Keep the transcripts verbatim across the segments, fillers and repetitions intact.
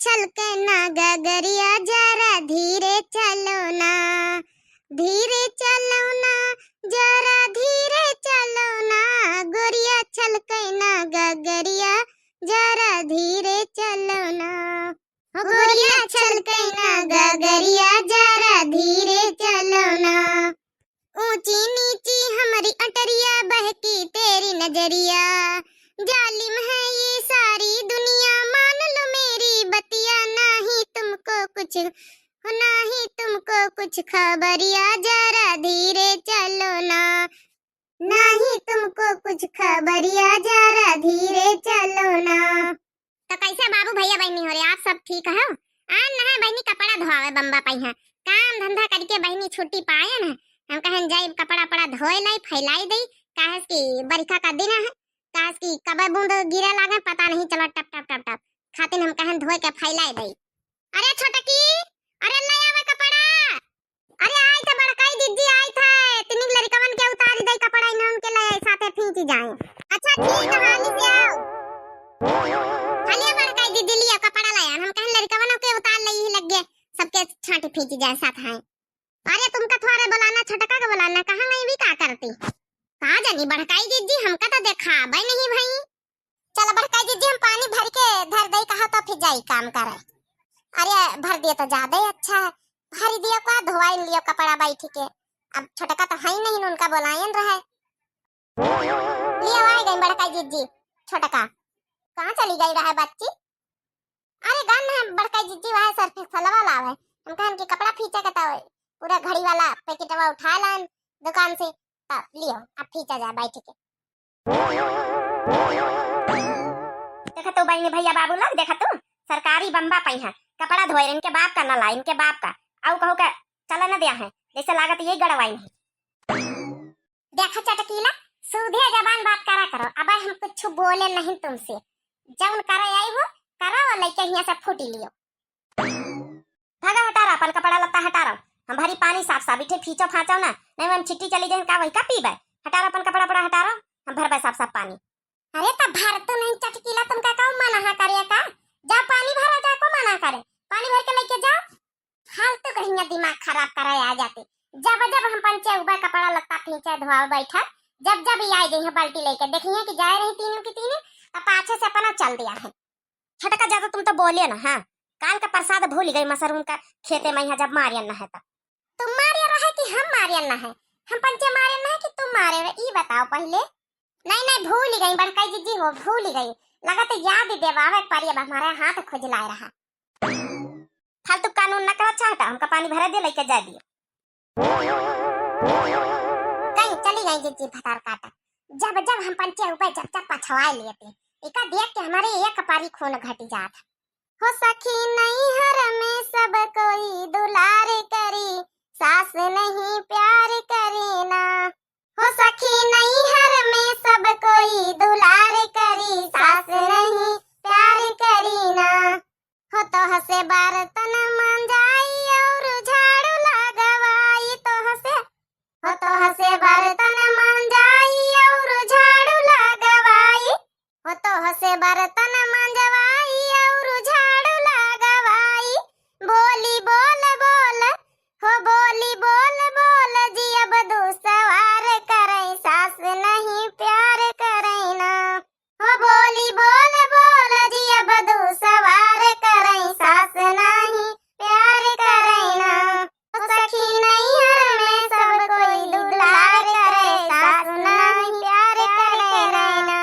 छलके ना गगरिया, जरा धीरे चलो ना, धीरे चलो ना, जरा धीरे चलो ना, गोरिया छलके ना गगरिया, जरा धीरे चलो ना। हो गोरिया छलके ना गगरिया, जरा धीरे चलो ना। ऊंची नीची हमारी अटरिया, बहकी तेरी नजरिया, जालिम है ये सारी दुनिया, मान लो मेरी बतिया, नहीं तुमको कुछ, नहीं तुमको कुछ खबरिया, जरा धीरे चलो ना, नहीं तुमको कुछ खबरिया, जरा धीरे चलो ना। तो कैसे बाबू भैया बहिनी हो रे, आप सब ठीक हो? आन नहाए बहिनी कपड़ा धोआवे बम्बा पइहाँ। काम धंधा करके बहिनी छुट्टी पाए न, हम कहन जाई कपड़ा पड़ा धोए लाई, फैलाई दई, काहे कि बरखा का दिन है, काहे कि कब बूंद गिरे लागे पता नहीं चला, टप टप टप टप। खातिन हम कहन धोए के फैलाई दई। अरे छोटकी, अरे ले आवे कपड़ा। अरे आई थे बड़काई जिज्जी, आई थे। तिनिक लड़िकवन के उतारी दई कपड़ा, इन्हन के ले आई, साथे फींची जाए। अच्छा ठीक है, हाली से आओ। हालिया बड़काई जिज्जी, लिया कपड़ा ले आन। हम कहन लड़िकवन के उतार ले, यही लग गए, सबके छांटी फींची जाए साथ हैं। अरे तुमका थोड़े बोलाना, छोटका के बोलाना, कहाँ गई भी का करती? का जानी बड़काई जिज्जी, हमका तो देखाबे नहीं भई। चला बड़काई जिज्जी, हम पानी भर के धर दई, कहा तो फिर जाई काम करे। अरे भर दिए तो ज्यादा ही अच्छा है, भर दिया का धोवाइन लियो कपड़ा बैठ के। अब छोटका तो है ही नहीं, उनका बोलायन रहे। लियो आ गई बड़काई जिज्जी, छोटका। कहाँ चली गई रहे बच्ची? अरे गन है बड़काई जिज्जी, वह सर फिर सलवा लावे। हम कहन कि कपड़ा फींचे के तो पूरा घड़ी वाला पैकेटवा उठा लान दुकान से, तब लियो अब फींचा जाए बैठ के। देखा तू बहिनी भैया बाबू लोग, देखा तू सरकारी बम्बा पइहाँ कपड़ा धोए, इनके बाप का नला, इनके बाप का, आऊ कहू का चला न दिया है, जैसे लागत यही गड़वाई नहीं। देखा चटकीला, सूधे जबान बात करा करो, अब हम कुछ बोले नहीं तुमसे, जौन करे आई हो करो, और लइके हियां से फूटी लियो। भागा हटारा, अपन कपड़ा लत्ता हटारा, हम भरी पानी साफ साफ, इठे फींचो फांचो ना, नहीं हम छिट्टी चली जाए का, वही का पीबे? हटारा अपन कपड़ा पड़ा हटारा, हम भरबे साफ साफ पानी। अरे तब भर तो नहीं चटकीला, तुमका कौन मना करे का? जा पानी भरा जाए, को मना करे? पानी भर के लेके जाओ। फालतू कहिया दिमाग खराब करे आ जाते। जब जब हम पंचे उबे कपड़ा लत्ता फींचे धोआवे बैठा, जब जब ये आ जाइए बाल्टी लेके, देखिए कि जाए रही तीनों की तीनों, तब पाछे से अपना चल दिया है। छोटका ज्यादा तुम तो बोलिए ना, हाँ। काल का प्रसाद भूल गई मशरूम का खेते में, यहाँ जब मारियन ना है तब। तुम मारिया रहे कि हम मारियन ना है? हम पंचे मारियन ना है कि तुम मारे रहे, ई बताओ पहले। नहीं, नहीं, भूल गई बड़काई जिज्जी हो, भूल गई। लगत याद ही देवावे परी, अब हमारे हाथ खुजलाए रहा। फालतू कानून न करा चाहता, हमका पानी भरा दे, लेके जा दियो। कहीं चली गई जिज्जी भतार काटा। जब जब हम पंचे उबे जब जब पछवाए लेते, इका देख के हमारे एक पारी खून घटी जात। हो सखी नैहर में सब कोई दुलार करी, सास नहीं प्यार करी ना। हो सखी नैहर में सब कोई दुलार करी, सास नहीं प्यार करी ना। हो तोह से बर्तन मंजाई और झाड़ू लगवाई तोह से, हो तोह से बर्तन मंजाई और झाड़ू लगवाई, हो तोह से बर्तन मंजवाई और झाड़ू लगवाई। बोली बोल बोल, हो बोली बोल बोल, जियब दुसवार करै, सास नहीं प्यार करै ना। हो बोली बोल बोल, जियब दुसवार करै, सास नहीं प्यार करै ना। हो सखी नैहर में सब कोई दुलार करै, सास नहीं प्यार करै ना।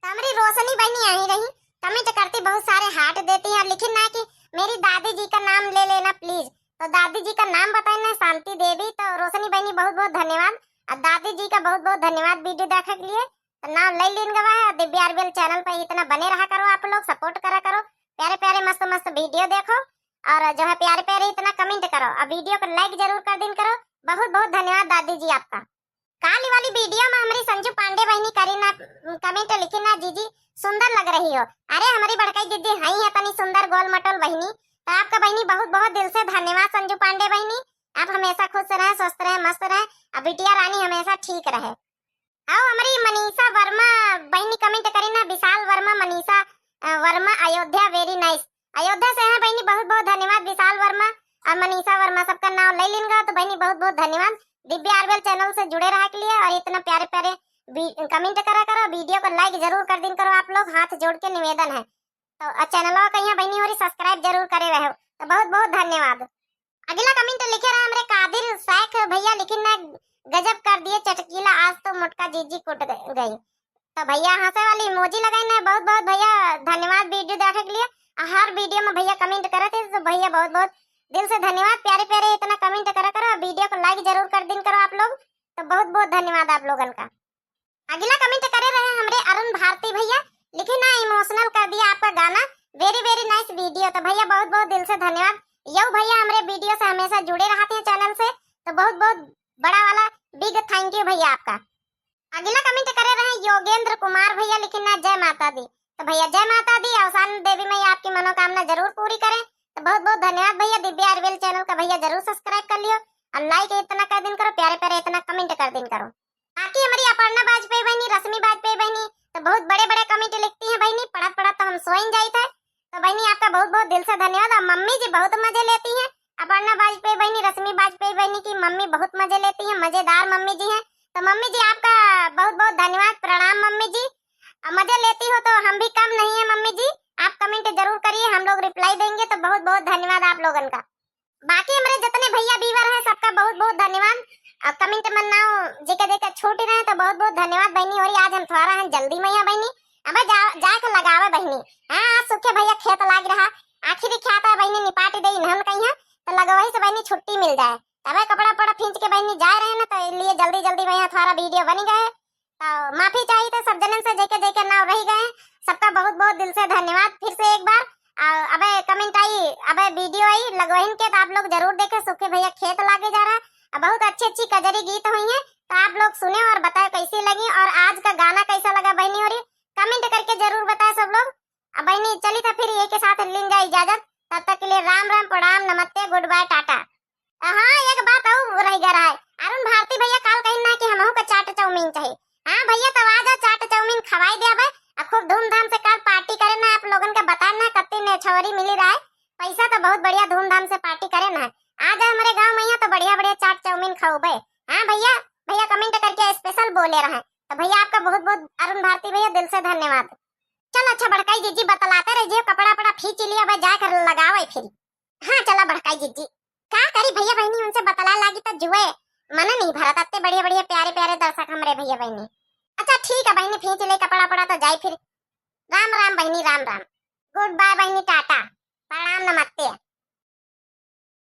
तो हमारी रोशनी बहनी आई रही, comment करती बहुत सारे heart देती हैं, लेकिन ना कि मेरी दादी जी का नाम ले लेना please। तो दादी जी का नाम बताए ना, शांति देवी। तो रोशनी बहनी बहुत बहुत धन्यवाद, और दादी जी का बहुत बहुत धन्यवाद video देखे के लिए। तो नाम ले लीन गवा है, दिव्या आरबीएल channel पर इतना बने रहा करो, आप लोग support करा करो, प्यारे प्यारे मस्त मस्त video देखो, और जो है प्यारे प्यारे इतना comment करो, और video को like जरूर कर दिन करो। बहुत बहुत धन्यवाद दादी जी आपका। काली वाली video में हमारी संजू पांडे बहनी करी ना, comment लिखी ना, जीजी सुंदर लग रही हो। अरे हमारी बड़काई दीदी हई है तनी सुंदर गोल मटोल बहनी, तो आपका बहनी बहुत बहुत दिल से धन्यवाद संजू पांडे बहनी। आप हमेशा खुश रहें, स्वस्थ रहें, मस्त रहें, और बिटिया रानी हमेशा ठीक रहे। आओ हमारी मनीषा वर्मा बहनी comment करी ना, विशाल वर्मा, मनीषा, अ, वर्मा, अयोध्या, very nice। अयोध्या से हैं बहिनी, बहुत बहुत धन्यवाद। विशाल वर्मा और मनीषा वर्मा, सबका नाम ले लीन गा, तो बहिनी बहुत बहुत धन्यवाद दिव्या आरबीएल चैनल से जुड़े रहा के लिए और इतना प्यारे प्यारे कमेंट करा करो, वीडियो को लाइक जरूर कर दिन करो आप लोग, हाथ जोड़ के निवेदन है। तो चैनलवा कहिया बहिनी होरी सब्सक्राइब जरूर करे रहो, तो बहुत बहुत धन्यवाद। अगला कमेंट लिखे रहे हमरे कादिर शेख भैया, लेकिन ना गजब कर दिए चटकीला, आज तो मोटका जीजी कुट ग-, गई। तो भैया हंसे वाली इमोजी लगाई ना, बहुत बहुत भैया धन्यवाद वीडियो देखे के लिए। आ हर वीडियो में भैया कमेंट करे थे, तो भैया बहुत बहुत दिल से धन्यवाद। प्यारे प्यारे इतना कमेंट करा करो, वीडियो को लाइक जरूर कर दिन करो आप लोग, तो बहुत बहुत धन्यवाद आप लोगन का। अगला कमेंट करे रहे हमरे अरुण भारती भैया, लिखे ना इमोशनल कर दिया आपका गाना, very very nice video। तो भैया बहुत बहुत दिल से धन्यवाद। यो भैया हमरे वीडियो से हमेशा जुड़े रहते हैं चैनल से, तो बहुत बहुत बड़ा वाला बिग थैंक यू भैया आपका। अगला कमेंट करे रहे योगेंद्र कुमार भैया, लिखे ना जय माता दी। तो भैया जय माता दी, अवसान देवी मैया आपकी मनोकामना जरूर पूरी करें। तो बहुत बहुत धन्यवाद भैया, दिव्या आरबीएल चैनल का भैया जरूर सब्सक्राइब कर लियो और लाइक इतना कर दिन करो, प्यारे प्यारे इतना कमेंट कर दिन करो। बाकी हमारी अपर्णा वाजपेयी बहिनी, रश्मि वाजपेयी बहिनी, तो बहुत बड़े बड़े कमेंट लिखती हैं बहिनी, पढ़त पढ़त तो हम सोइन जाइत है। तो बहिनी आपका बहुत बहुत दिल से धन्यवाद। और मम्मी जी बहुत मजे लेती हैं, अपर्णा वाजपेयी बहिनी, रश्मि वाजपेयी बहिनी की मम्मी बहुत मजे लेती हैं, मजेदार मम्मी जी हैं। तो मम्मी जी आपका बहुत बहुत धन्यवाद, प्रणाम मम्मी जी। और मजे लेती हो तो हम भी कम नहीं है मम्मी जी, आप कमेंट जरूर करिए, हम लोग रिप्लाई देंगे। तो बहुत बहुत धन्यवाद आप लोगन का। बाकी हमरे जितने भैया व्यूअर हैं सबका बहुत बहुत धन्यवाद। और कमेंट में नाम जेके जेके छूट रहे तो बहुत बहुत धन्यवाद बहिनी। और आज हम थोड़ा हैं जल्दी में हैं बहिनी, अब जा जाके लगावे बहिनी। हाँ, आज सुखे भैया खेत लाग रहा, आखिरी खेत है बहिनी, निपाटी दे इन्हन कहीं है, तो लगवही से बहिनी छुट्टी मिल जाए, तबे कपड़ा पड़ा खींच के बहिनी जाए रहे ना, तो लिए जल्दी जल्दी में यहाँ थोड़ा वीडियो बन गए। तो माफी चाहिए थे सब जनन से, जेके जेके नाव रह गए, सबका बहुत बहुत दिल से धन्यवाद फिर से एक बार। आ, अबे कमेंट आई, अबे वीडियो आई लगवहिन के, तो आप लोग जरूर देखे, सुखे भैया खेत लागे जा रहा है। अब बहुत अच्छी अच्छी कजरी गीत हुई हैं, तो आप लोग सुने और बताए कैसी लगी और आज का गाना कैसा लगा बहिनी होरी, कमेंट करके जरूर बताए सब लोग। अब बहिनी चली था फिर ये के साथ लीन जाए इजाजत, तब तक के लिए राम राम, प्रणाम, नमस्ते, गुड बाय, टाटा। हाँ, एक बात और रह गया रहा है, अरुण भारती भैया काल कहिन ना कि हमहू का चाट चाउमीन चाही। हाँ भैया, तब आ जाओ, चाट चाउमीन खवाई दे अबे, आ खूब धूमधाम से काल पार्टी करे ना, आप लोगन के बताए ना कत्ती नेछौरी मिली रहा है, पैसा तो बहुत बढ़िया धूमधाम से पार्टी करे ना। आ जाओ हमारे गाँव में, यहाँ तो बढ़िया बढ़िया चाट चाउमीन खाओ बे। हाँ भैया, भैया कमेंट करके स्पेशल बोले रहे, तो भैया आपका बहुत बहुत अरुण भारती भैया दिल से धन्यवाद। चल अच्छा बड़काई जीजी बतलाते रह जियो, कपड़ा पड़ा फींच लिया बे, जाकर लगावे फिर। हाँ चला बड़काई जीजी, का करी भैया बहिनी, उनसे बतला लागी तो जुए मन नहीं भरत, अत्ते बढ़िया बढ़िया प्यारे प्यारे दर्शक हमरे भैया बहिनी। अच्छा ठीक है बहिनी, फींच ले कपड़ा पड़ा तो जाई फिर। राम राम बहिनी, राम राम, गुड बाय बहिनी, टाटा, प्रणाम, नमस्ते।